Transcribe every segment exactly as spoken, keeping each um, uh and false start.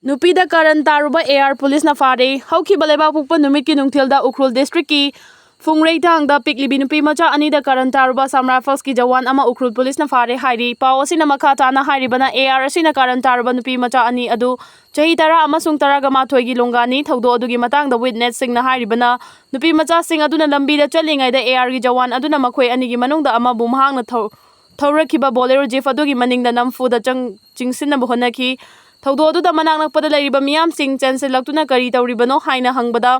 ꯅꯨꯄꯤꯗ ꯀꯔꯟ ꯇꯥꯔꯨꯕ A R ꯄꯨꯂꯤꯁꯅ ꯐꯥꯔꯦ꯫ ꯍꯧꯈꯤꯕ ꯂꯩꯕꯥꯛꯄꯣꯛꯄ ꯅꯨꯃꯤꯠꯀꯤ ꯅꯨꯡꯊꯤꯜꯗ ꯎꯈ꯭ꯔꯨꯜ ꯗꯤꯁꯇ꯭ꯔꯤꯛꯀꯤ ꯐꯨꯡꯔꯩꯊꯥꯡꯗ ꯄꯤꯛꯂꯤꯕꯤ ꯅꯨꯄꯤ ꯃꯆꯥ ꯑꯅꯤꯗ ꯀꯔꯟ ꯇꯥꯔꯨꯕ ꯑꯁꯥꯝ ꯔꯥꯏꯐꯜꯁꯀꯤ ꯖꯋꯥꯟ ꯑꯃ ꯎꯈ꯭ꯔꯨꯜ ꯄꯨꯂꯤꯁꯅ ꯐꯥꯔꯦ ꯍꯥꯏꯔꯤ꯫ ꯄꯥꯎ ꯑꯁꯤꯅ ꯃꯈꯥ ꯇꯥꯅ ꯍꯥꯏꯔꯤꯕꯅ, ꯑꯦ ꯑꯥꯔ ꯑꯁꯤꯅ ꯀꯔꯟ ꯇꯥꯔꯨꯕ ꯅꯨꯄꯤ ꯃꯆꯥ ꯑꯅꯤ ꯑꯗꯨ ꯆꯍꯤ ꯇꯔꯥ ꯑꯃꯁꯨꯡ ꯇꯔꯥꯒ ꯃꯥꯊꯣꯏꯒꯤ ꯂꯣꯡꯒꯥꯅꯤ꯫ ꯊꯧꯗꯣꯛ ꯑꯗꯨꯒꯤ ꯃꯇꯥꯡꯗ ꯋꯤꯠꯅꯦꯁꯁꯤꯡꯅ ꯍꯥꯏꯔꯤꯕꯅ, ꯅꯨꯄꯤ ꯃꯆꯥꯁꯤꯡ ꯑꯗꯨꯅ ꯂꯝꯕꯤꯗ ꯆꯠꯂꯤꯉꯩꯗ ꯑꯦ ꯑꯥꯔꯒꯤ ꯖꯋꯥꯟ ꯑꯗꯨꯅ ꯃꯈꯣꯏ ꯑꯅꯤꯒꯤ ꯃꯅꯨꯡꯗ ꯑꯃꯕꯨ ꯃꯍꯥꯛꯅ ꯊꯧ-, ꯊꯧꯔꯛꯈꯤꯕ ꯕꯣꯂꯦꯔꯣ ꯖꯤꯞ ꯑꯗꯨꯒꯤ ꯃꯅꯤꯡꯗ ꯅꯝꯐꯨꯗ ꯆꯪ-, ꯆꯤꯡꯁꯤꯟꯅꯕ ꯍꯣꯠꯅꯈꯤ꯫ ꯊꯧꯗꯣꯛ ꯑꯗꯨꯗ ꯃꯅꯥꯛ ꯅꯛꯄꯗ ꯂꯩꯔꯤꯕ ꯃꯤꯌꯥꯝꯁꯤꯡ ꯆꯦꯟꯁꯤꯜꯂꯛꯇꯨꯅ ꯀꯔꯤ ꯇꯧꯔꯤꯕꯅꯣ ꯍꯥꯏꯅ ꯍꯪꯕꯗ,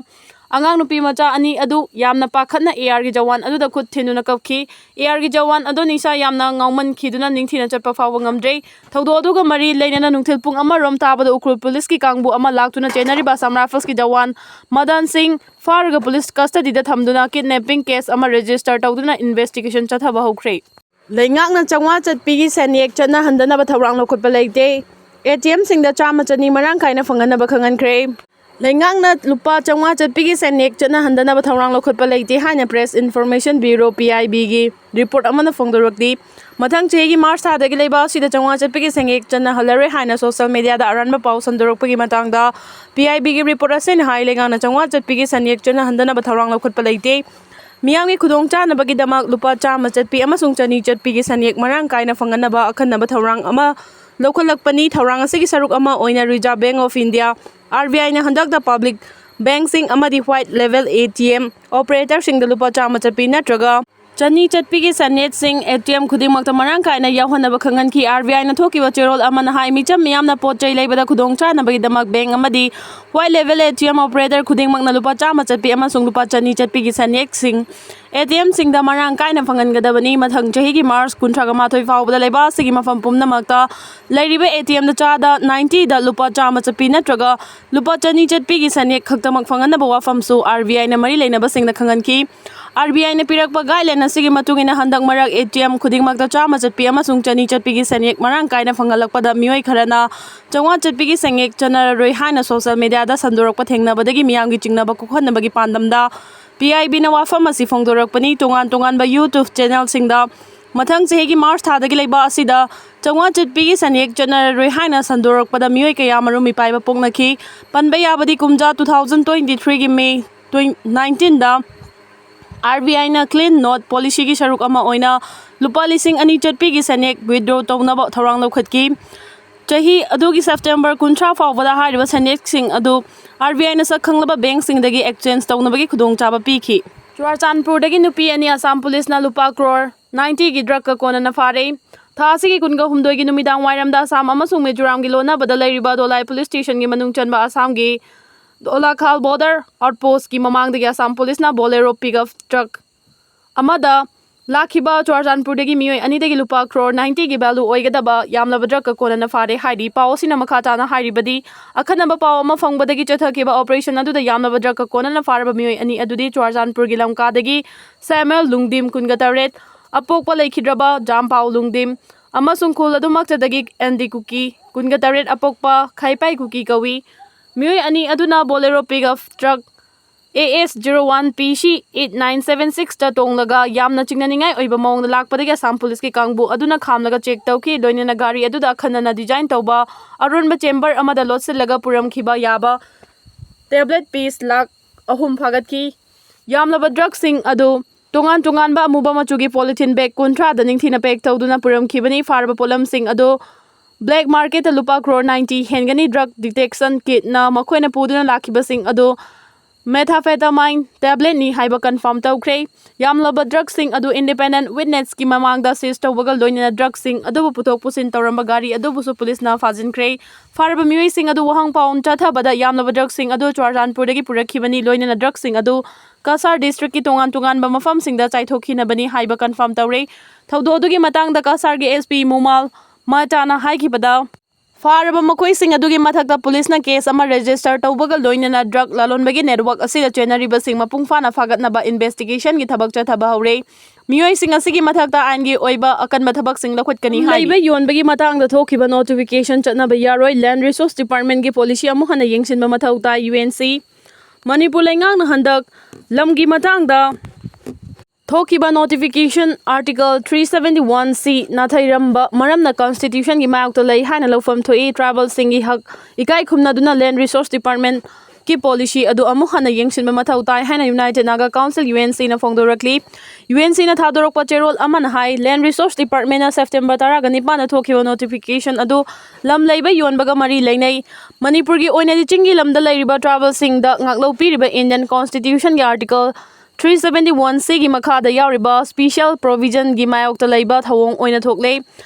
ꯑꯉꯥꯡ ꯅꯨꯄꯤ ꯃꯆꯥ ꯑꯅꯤ ꯑꯗꯨ ꯌꯥꯝꯅ ꯄꯥꯈꯠꯅ ꯑꯦ ꯑꯥꯔꯒꯤ ꯖꯋꯥꯟ ꯑꯗꯨꯗ ꯈꯨꯠ ꯊꯤꯟꯗꯨꯅ ꯀꯞꯈꯤ꯫ ꯑꯦ ꯑꯥꯔꯒꯤ ꯖꯋꯥꯟ ꯑꯗꯨ ꯅꯤꯁꯥ ꯌꯥꯝꯅ ꯉꯥꯎꯃꯟꯈꯤꯗꯨꯅ ꯅꯤꯡꯊꯤꯅ ꯆꯠꯄ ꯐꯥꯎꯕ ꯉꯝꯗ꯭ꯔꯦ꯫ ꯊꯧꯗꯣꯛ ꯑꯗꯨꯒ ꯃꯔꯤ ꯂꯩꯅꯅ ꯅꯨꯡꯊꯤꯜ ꯄꯨꯡ ꯑꯃ ꯔꯣꯝ ꯇꯥꯕꯗ ꯎꯈ꯭ꯔꯨꯜ ꯄꯨꯂꯤꯁꯀꯤ ꯀꯥꯡꯕꯨ ꯑꯃ ꯂꯥꯛꯇꯨꯅ ꯆꯦꯟꯅꯔꯤꯕ ꯑꯁꯥꯝ ꯔꯥꯏꯐꯜꯁꯀꯤ ꯖꯋꯥꯟ ꯃꯗꯟ ꯁꯤꯡ ꯐꯥꯔꯒ ꯄꯨꯂꯤꯁ ꯀꯁꯇꯗꯤꯗ ꯊꯝꯗꯨꯅ ꯀꯤꯗꯅꯦꯄꯤꯡ ꯀꯦꯁ ꯑꯃ ꯔꯦꯖꯤꯁꯇꯔ ꯇꯧꯗꯨꯅ ꯏꯟꯚꯦꯁꯇꯤꯒꯦꯁꯟ ꯆꯠꯊꯕ ꯍꯧꯈ꯭ꯔꯦ꯫ ꯂꯩꯉꯥꯛꯅ ꯆꯥꯝꯃꯉꯥ ꯆꯠꯄꯤꯒꯤ ꯁꯦꯟꯌꯦꯛ ꯆꯠꯅꯍꯟꯗꯅꯕ ꯊꯧꯔꯥꯡ ꯂꯧꯈꯠꯄ ꯂꯩꯇꯦ꯫ ꯑꯦ ꯇꯤ ꯑꯦꯝꯁꯤꯡꯗ ꯆꯥꯝꯃ ꯆꯅꯤ ꯃꯔꯥꯡ ꯀꯥꯏꯅ ꯐꯪꯍꯟꯅꯕ ꯈꯪꯍꯟꯈ꯭ꯔꯦ꯫ ꯂꯩꯉꯥꯛꯅ ꯂꯨꯄꯥ ꯆꯥꯝꯃꯉꯥ ꯆꯠꯄꯤꯒꯤ ꯁꯦꯟꯌꯦꯛ ꯆꯠꯅꯍꯟꯗꯅꯕ ꯊꯧꯔꯥꯡ ꯂꯧꯈꯠꯄ ꯂꯩꯇꯦ ꯍꯥꯏꯅ Press Information Bureau, P I B ꯒꯤ ꯔꯤꯄꯣꯔꯠ ꯑꯃꯅ ꯐꯣꯡꯗꯣꯔꯛꯂꯤ꯫ ꯃꯊꯪ ꯆꯍꯤꯒꯤ ꯃꯥꯔꯆ ꯊꯥꯗꯒꯤ ꯂꯩꯕꯥꯛ ꯑꯁꯤꯗ ꯆꯥꯝꯃꯉꯥ ꯆꯠꯄꯤꯒꯤ ꯁꯦꯟꯌꯦꯛ ꯆꯠꯅꯍꯜꯂꯔꯣꯏ ꯍꯥꯏꯅ ꯁꯣꯁꯤꯌꯦꯜ ꯃꯤꯗꯤꯌꯥꯗ ꯑꯔꯥꯟꯕ ꯄꯥꯎ ꯁꯟꯗꯣꯔꯛꯄꯒꯤ ꯃꯇꯥꯡꯗ P I B ꯒꯤ ꯔꯤꯄꯣꯔꯠ ꯑꯁꯤꯅ ꯍꯥꯏ, ꯂꯩꯉꯥꯛꯅ ꯆꯥꯝꯃꯉꯥ ꯆꯠꯄꯤꯒꯤ ꯁꯦꯟꯌꯦꯛ ꯆꯠꯅꯍꯟꯗꯅꯕ ꯊꯧꯔꯥꯡ ꯂꯧꯈꯠꯄ ꯂꯩꯇꯦ꯫ ꯃꯤꯌꯥꯝꯒꯤ ꯈꯨꯗꯣꯡꯆꯥꯅꯕꯒꯤꯗꯃꯛ ꯂꯨꯄꯥ ꯆꯥꯝꯃ ꯆꯠꯄꯤ ꯑꯃꯁꯨꯡ ꯆꯅꯤ ꯆꯠꯄꯤꯒꯤ ꯁꯦꯟꯌꯦꯛ ꯃꯔꯥꯡ ꯀꯥꯏꯅ ꯐꯪꯍꯟꯅꯕ ꯑꯈꯟꯅꯕ ꯊꯧꯔꯥꯡ ꯑꯃ ꯂꯧꯈꯠꯂꯛꯄꯅꯤ꯫ ꯊꯧꯔꯥꯡ ꯑꯁꯤꯒꯤ ꯁꯔꯨꯛ ꯑꯃ ꯑꯣꯏꯅ Reserve Bank of India, R B I ꯅ ꯍꯟꯗꯛꯇ ꯄꯕ꯭ꯂꯤꯛ ꯕꯦꯡꯁꯤꯡ ꯑꯃꯗꯤ white label A T M operatorꯁꯤꯡꯗ ꯂꯨꯄꯥ ꯆꯥꯝꯃ ꯆꯠꯄꯤ ꯅꯠꯇ꯭ꯔꯒ ꯆꯅꯤ ꯆꯠꯄꯤꯒꯤ ꯁꯦꯟꯌꯦꯛꯁꯤꯡ A T M ꯈꯨꯗꯤꯡꯃꯛꯇ ꯃꯔꯥꯡ ꯀꯥꯏꯅ ꯌꯥꯎꯍꯟꯅꯕ ꯈꯪꯍꯟꯈꯤ꯫ R B I ꯅ ꯊꯣꯛꯈꯤꯕ ꯆꯦꯔꯣꯜ ꯑꯃꯅ ꯍꯥꯏ, ꯃꯤꯆꯝ ꯃꯤꯌꯥꯝꯅ ꯄꯣꯠ ꯆꯩ ꯂꯩꯕꯗ ꯈꯨꯗꯣꯡꯆꯥꯅꯕꯒꯤꯗꯃꯛ ꯕꯦꯡ ꯑꯃꯗꯤ white label A T M operator ꯈꯨꯗꯤꯡꯃꯛꯅ ꯂꯨꯄꯥ ꯆꯥꯝꯃ ꯆꯠꯄꯤ ꯑꯃꯁꯨꯡ ꯂꯨꯄꯥ ꯆꯅꯤ ꯆꯠꯄꯤꯒꯤ ꯁꯦꯟꯌꯦꯛꯁꯤꯡ A T Mꯁꯤꯡꯗ ꯃꯔꯥꯡ ꯀꯥꯏꯅ ꯐꯪꯍꯟꯒꯗꯕꯅꯤ꯫ ꯃꯊꯪ ꯆꯍꯤꯒꯤ ꯃꯥꯔꯆ ꯀꯨꯟꯊ꯭ꯔꯥꯒ ꯃꯥꯊꯣꯏ ꯐꯥꯎꯕꯗ ꯂꯩꯕꯥꯛ ꯑꯁꯤꯒꯤ ꯃꯐꯝ ꯄꯨꯝꯅꯃꯛꯇ ꯂꯩꯔꯤꯕ A T Mꯗ ꯆꯥꯗ ninety ꯗ ꯂꯨꯄꯥ ꯆꯥꯝꯃ ꯆꯠꯄꯤ ꯅꯠꯇ꯭ꯔꯒ ꯂꯨꯄꯥ ꯆꯅꯤ ꯆꯠꯄꯤꯒꯤ ꯁꯦꯟꯌꯦꯛ ꯈꯛꯇꯃꯛ ꯐꯪꯍꯟꯅꯕ ꯋꯥꯐꯝꯁꯨ R B I ꯅ ꯃꯔꯤ ꯂꯩꯅꯕꯁꯤꯡꯗ ꯈꯪꯍꯟꯈꯤ꯫ R B I ꯅ ꯄꯤꯔꯛꯄ guideline ꯑꯁꯤꯒꯤ ꯃꯇꯨꯡ ꯏꯟꯅ ꯍꯟꯗꯛ ꯃꯔꯛ A T M ꯈꯨꯗꯤꯡꯃꯛꯇ ꯆꯥꯝꯃ ꯆꯠꯄꯤ ꯑꯃꯁꯨꯡ ꯆꯅꯤ ꯆꯠꯄꯤꯒꯤ ꯁꯦꯟꯌꯦꯛ ꯃꯔꯥꯡ ꯀꯥꯏꯅ ꯐꯪꯍꯜꯂꯛꯄꯗ ꯃꯤꯑꯣꯏ ꯈꯔꯅ ꯆꯥꯝꯃꯉꯥ ꯆꯠꯄꯤꯒꯤ ꯁꯦꯟꯌꯦꯛ ꯆꯠꯅꯔꯔꯣꯏ ꯍꯥꯏꯅ ꯁꯣꯁꯤꯌꯦꯜ ꯃꯤꯗꯤꯌꯥꯗ ꯁꯟꯗꯣꯔꯛꯄ ꯊꯦꯡꯅꯕꯗꯒꯤ ꯃꯤꯌꯥꯝꯒꯤ ꯆꯤꯡꯅꯕ ꯀꯣꯛꯍꯟꯅꯕꯒꯤ ꯄꯥꯟꯗꯝꯗ P I B ꯅ ꯋꯥꯐꯝ ꯑꯁꯤ ꯐꯣꯡꯗꯣꯔꯛꯄꯅꯤ꯫ ꯇꯣꯉꯥꯟ ꯇꯣꯉꯥꯟꯕ YouTube channelꯁꯤꯡꯗ ꯃꯊꯪ ꯆꯍꯤꯒꯤ ꯃꯥꯔꯆ ꯊꯥꯗꯒꯤ ꯂꯩꯕꯥꯛ ꯑꯁꯤꯗ ꯆꯥꯝꯃꯉꯥ ꯆꯠꯄꯤꯒꯤ ꯁꯦꯟꯌꯦꯛ ꯆꯠꯅꯔꯔꯣꯏ ꯍꯥꯏꯅ ꯁꯟꯗꯣꯔꯛꯄꯗ ꯃꯤꯑꯣꯏ ꯀꯌꯥ ꯃꯔꯨꯝ ꯃꯤꯄꯥꯏꯕ ꯄꯣꯛꯅꯈꯤ꯫ ꯄꯟꯕ ꯌꯥꯕꯗꯤ, ꯀꯨꯝꯖꯥ two thousand twenty three ꯒꯤ ꯃꯦ nineteen ꯗ RBI ꯅ clean note policy ꯒꯤ ꯁꯔꯨꯛ ꯑꯃ ꯑꯣꯏꯅ ꯂꯨꯄꯥ ꯂꯤꯁꯤꯡ ꯑꯅꯤ ꯆꯠꯄꯤꯒꯤ ꯁꯦꯟꯌꯦꯛ withdraw ꯇꯧꯅꯕ ꯊꯧꯔꯥꯡ ꯂꯧꯈꯠꯈꯤ꯫ ꯆꯍꯤ ꯑꯗꯨꯒꯤ ꯁꯦꯞꯇꯦꯝꯕꯔ ꯀꯨꯟꯊ꯭ꯔꯥ ꯐꯥꯎꯕꯗ ꯍꯥꯏꯔꯤꯕ ꯁꯦꯟꯌꯦꯛꯁꯤꯡ ꯑꯗꯨ RBI ꯅ ꯁꯛ ꯈꯪꯂꯕ ꯕꯦꯡꯁꯤꯡꯗꯒꯤ exchange ꯇꯧꯅꯕꯒꯤ ꯈꯨꯗꯣꯡꯆꯥꯕ ꯄꯤꯈꯤ꯫ ꯆꯨꯔꯥꯆꯥꯟꯄꯨꯔꯗꯒꯤ ꯅꯨꯄꯤ ꯑꯅꯤ ꯑꯁꯥꯝ ꯄꯨꯂꯤꯁꯅ ꯂꯨꯄꯥ ꯀ꯭ꯔꯣꯔ ninety ꯒꯤ ꯗ꯭ꯔꯒꯀ ꯀꯣꯟꯅꯅ ꯐꯥꯔꯦ꯫ ꯊꯥ ꯑꯁꯤꯒꯤ ꯀꯨꯟꯒ ꯍꯨꯝꯗꯣꯏꯒꯤ ꯅꯨꯃꯤꯗꯥꯡ ꯋꯥꯏꯔꯝꯗ ꯑꯁꯥꯝ ꯑꯃꯁꯨꯡ ꯃꯤꯖꯣꯔꯥꯝꯒꯤ ꯂꯣꯟꯅꯕꯗ ꯂꯩꯔꯤꯕ ꯗꯣꯂꯥꯏ ꯄꯨꯂꯤꯁ ꯁ꯭ꯇꯦꯁꯟꯒꯤ ꯃꯅꯨꯡ ꯆꯟꯕ ꯑꯁꯥꯝꯒꯤ ꯗꯣꯂꯥꯈꯥꯜ ꯕꯣꯔꯗꯔ ꯑꯥꯎꯠꯄꯣꯁꯀꯤ ꯃꯃꯥꯡꯗꯒꯤ ꯑꯁꯥꯝ ꯄꯨꯂꯤꯁꯅ ꯕꯣꯂꯦꯔꯣ ꯄꯤꯛꯑꯞ ꯇ꯭ꯔꯛ ꯑꯃꯗ ꯂꯥꯛꯈꯤꯕ ꯆꯨꯔꯥꯆꯥꯟꯄꯨꯔꯗꯒꯤ ꯃꯤꯑꯣꯏ ꯑꯅꯤꯗꯒꯤ ꯂꯨꯄꯥ ꯀ꯭ꯔꯣꯔ ninety ꯒꯤ value ꯑꯣꯏꯒꯗꯕ ꯌꯥꯝꯂꯕ ꯗ꯭ꯔꯒꯀ ꯀꯣꯟꯅꯅ ꯐꯥꯔꯦ ꯍꯥꯏꯔꯤ꯫ ꯄꯥꯎ ꯑꯁꯤꯅ ꯃꯈꯥ ꯇꯥꯅ ꯍꯥꯏꯔꯤꯕꯗꯤ, ꯑꯈꯟꯅꯕ ꯄꯥꯎ ꯑꯃ ꯐꯪꯕꯗꯒꯤ ꯆꯠꯊꯈꯤꯕ operation ꯑꯗꯨꯗ ꯌꯥꯝꯂꯕ ꯗ꯭ꯔꯒꯀ ꯀꯣꯟꯅꯅ ꯐꯥꯔꯕ ꯃꯤꯑꯣꯏ ꯑꯅꯤ ꯑꯗꯨꯗꯤ ꯆꯨꯔꯥꯆꯥꯟꯄꯨꯔꯒꯤ ꯂꯝꯀꯥꯗꯒꯤ ꯁꯦꯃꯨꯑꯦꯜ ꯂꯨꯡꯗꯤꯝ, ꯀꯨꯟꯒ ꯇꯔꯦꯠ, ꯑꯄꯣꯛꯄ ꯂꯩꯈꯤꯗ꯭ꯔꯕ ꯖꯥꯝꯄꯥꯎ ꯂꯨꯡꯗꯤꯝ, ꯑꯃꯁꯨꯡ ꯈꯨꯜ ꯑꯗꯨꯃꯛꯇꯗꯒꯤ ꯑꯦꯟꯗꯤ ꯀꯨꯀꯤ, ꯀꯨꯟꯒ ꯇꯔꯦꯠ, ꯑꯄꯣꯛꯄ ꯈꯥꯏꯄꯥꯏ ꯀꯨꯀꯤ ꯀꯧꯏ꯫ ꯃꯤꯑꯣꯏ ꯑꯅꯤ ꯑꯗꯨꯅ Bolero pickup truck AS zero one PC eight nine seven six ꯇ ꯇꯣꯡꯂꯒ ꯌꯥꯝꯅ ꯆꯤꯡꯅꯅꯤꯡꯉꯥꯏ ꯑꯣꯏꯕ ꯃꯑꯣꯡꯗ ꯂꯥꯛꯄꯗꯒꯤ ꯑꯁꯥꯝ ꯄꯨꯂꯤꯁꯀꯤ ꯀꯥꯡꯕꯨ ꯑꯗꯨꯅ ꯈꯥꯝꯂꯒ check ꯇꯧꯈꯤ꯫ ꯂꯣꯏꯅꯅ ꯒꯥꯔꯤ ꯑꯗꯨꯗ ꯑꯈꯟꯅꯅ design ꯇꯧꯕ ꯑꯔꯣꯟꯕ chamber ꯑꯃꯗ ꯂꯣꯠꯁꯤꯜꯂꯒ ꯄꯨꯔꯝꯈꯤꯕ ꯌꯥꯕ tablet piece ꯂꯥꯈ ꯑꯍꯨꯝ ꯐꯥꯒꯠꯈꯤ꯫ ꯌꯥꯝꯂꯕ ꯗ꯭ꯔꯒꯁꯤꯡ ꯑꯗꯨ ꯇꯣꯉꯥꯟ ꯇꯣꯉꯥꯟꯕ ꯑꯃꯨꯕ ꯃꯆꯨꯒꯤ polythene bag ꯀꯨꯟꯊ꯭ꯔꯥꯗ ꯅꯤꯡꯊꯤꯅ pack ꯇꯧꯗꯨꯅ ꯄꯨꯔꯝꯈꯤꯕꯅꯤ꯫ ꯐꯥꯔꯕ ꯄꯣꯠꯂꯝꯁꯤꯡ ꯑꯗꯨ black market ꯇ ꯂꯨꯄꯥ crore ninety ꯍꯦꯟꯒꯅꯤ꯫ Drug detection kit ꯅ ꯃꯈꯣꯏꯅ ꯄꯨꯗꯨꯅ ꯂꯥꯛꯈꯤꯕꯁꯤꯡ ꯑꯗꯨ methamphetamine tablet ꯅꯤ ꯍꯥꯏꯕ confirm ꯇꯧꯈ꯭ꯔꯦ꯫ ꯌꯥꯝꯂꯕ ꯗ꯭ꯔꯒꯁꯤꯡ ꯑꯗꯨ independent witness ꯀꯤ ꯃꯃꯥꯡꯗ seize ꯇꯧꯕꯒ ꯂꯣꯏꯅꯅ ꯗ꯭ꯔꯒꯁꯤꯡ ꯑꯗꯨꯕꯨ ꯄꯨꯊꯣꯛ ꯄꯨꯁꯤꯟ ꯇꯧꯔꯝꯕ ꯒꯥꯔꯤ ꯑꯗꯨꯕꯨꯁꯨ ꯄꯨꯂꯤꯁꯅ ꯐꯥꯖꯤꯟꯈ꯭ꯔꯦ꯫ ꯐꯥꯔꯕ ꯃꯤꯑꯣꯏꯁꯤꯡ ꯑꯗꯨ ꯋꯥꯍꯪ ꯄꯥꯎ ꯆꯠꯊꯕꯗ ꯌꯥꯝꯂꯕ ꯗ꯭ꯔꯒꯁꯤꯡ ꯑꯗꯨ ꯆꯨꯔꯥꯆꯥꯟꯄꯨꯔꯗꯒꯤ ꯄꯨꯔꯛꯈꯤꯕꯅꯤ꯫ ꯂꯣꯏꯅꯅ ꯗ꯭ꯔꯒꯁꯤꯡ ꯑꯗꯨ ꯀꯁꯥꯔ district ꯀꯤ ꯇꯣꯉꯥꯟ ꯇꯣꯉꯥꯟꯕ ꯃꯐꯝꯁꯤꯡꯗ ꯆꯥꯏꯊꯣꯛꯈꯤꯅꯕꯅꯤ ꯍꯥꯏꯕ confirm ꯇꯧꯔꯦ꯫ ꯊꯧꯗꯣꯛ ꯑꯗꯨꯒꯤ ꯃꯇꯥꯡꯗ ꯀꯁꯥꯔꯒꯤ SP ꯃꯨꯃꯥꯜ ꯃꯥꯇꯥꯅ ꯍꯥꯏꯈꯤꯕꯗ, ꯐꯥꯔꯕ ꯃꯈꯣꯏꯁꯤꯡ ꯑꯗꯨꯒꯤ ꯃꯊꯛꯇ ꯄꯨꯂꯤꯁꯅ case ꯑꯃ register ꯇꯧꯕꯒ ꯂꯣꯏꯅꯅ drug ꯂꯂꯣꯟꯕꯒꯤ network ꯑꯁꯤꯗ ꯆꯦꯟꯅꯔꯤꯕꯁꯤꯡ ꯃꯄꯨꯡ ꯐꯥꯅ ꯐꯥꯒꯠꯅꯕ investigation ꯒꯤ ꯊꯕꯛ ꯆꯠꯊꯕ ꯍꯧꯔꯦ꯫ ꯃꯤꯑꯣꯏꯁꯤꯡ ꯑꯁꯤꯒꯤ ꯃꯊꯛꯇ ꯑꯥꯏꯟꯒꯤ ꯑꯣꯏꯕ ꯑꯀꯟꯕ ꯊꯕꯛꯁꯤꯡ ꯂꯧꯈꯠꯀꯅꯤ ꯍꯥꯏꯔꯤ꯫ ꯂꯩꯕ ꯌꯣꯟꯕꯒꯤ ꯃꯇꯥꯡꯗ ꯊꯣꯛꯈꯤꯕ notification ꯆꯠꯅꯕ ꯌꯥꯔꯣꯏ꯫ Land Resource Department ꯀꯤ policy ꯑꯃꯨꯛ ꯍꯟꯅ ꯌꯦꯡꯁꯤꯟꯕ ꯃꯊꯧ ꯇꯥꯏ꯫ UNC꯫ ꯃꯅꯤꯄꯨꯔ ꯂꯩꯉꯥꯛꯅ ꯍꯟꯗꯛ ꯂꯝꯒꯤ ꯃꯇꯥꯡꯗ ꯊꯣꯛꯈꯤꯕ notification Article three seventy one C ꯅꯥꯊꯩꯔꯝꯕ ꯃꯔꯝꯅ Constitution ꯒꯤ ꯃꯥꯌꯣꯛꯇ ꯂꯩ ꯍꯥꯏꯅ ꯂꯧꯐꯝ ꯊꯣꯛꯏ꯫ Tribal ꯁꯤꯡꯒꯤ ꯍꯛ ꯏꯀꯥꯏ ꯈꯨꯝꯅꯗꯨꯅ Land Resource Department ꯀꯤ policy ꯑꯗꯨ ꯑꯃꯨꯛ ꯍꯟꯅ ꯌꯦꯡꯁꯤꯟꯕ ꯃꯊꯧ ꯇꯥꯏ ꯍꯥꯏꯅ United Naga Council, U N C ꯅ ꯐꯣꯡꯗꯣꯔꯛꯂꯤ꯫ U N C ꯅ ꯊꯥꯗꯣꯔꯛꯄ ꯆꯦꯔꯣꯜ ꯑꯃꯅ ꯍꯥꯏ, Land Resource Department ꯅ September ꯇꯔꯥꯒ ꯅꯤꯄꯥꯟꯗ ꯊꯣꯛꯈꯤꯕ notification ꯑꯗꯨ ꯂꯝ ꯂꯩꯕ ꯌꯣꯟꯕꯒ ꯃꯔꯤ ꯂꯩꯅꯩ꯫ ꯃꯅꯤꯄꯨꯔꯒꯤ ꯑꯣꯏꯅꯗꯤ ꯆꯤꯡꯒꯤ ꯂꯝꯗ ꯂꯩꯔꯤꯕ tribal ꯁꯤꯡꯗ ꯉꯥꯛꯂꯧ ꯄꯤꯔꯤꯕ Indian Constitution ꯒꯤ Article three seventy one C ꯒꯤ ꯃꯈꯥꯗ ꯌꯥꯎꯔꯤꯕ special provision ꯒꯤ ꯃꯥꯌꯣꯛꯇ ꯂꯩꯕ ꯊꯧꯑꯣꯡ ꯑꯣꯏꯅ ꯊꯣꯛꯂꯦ꯫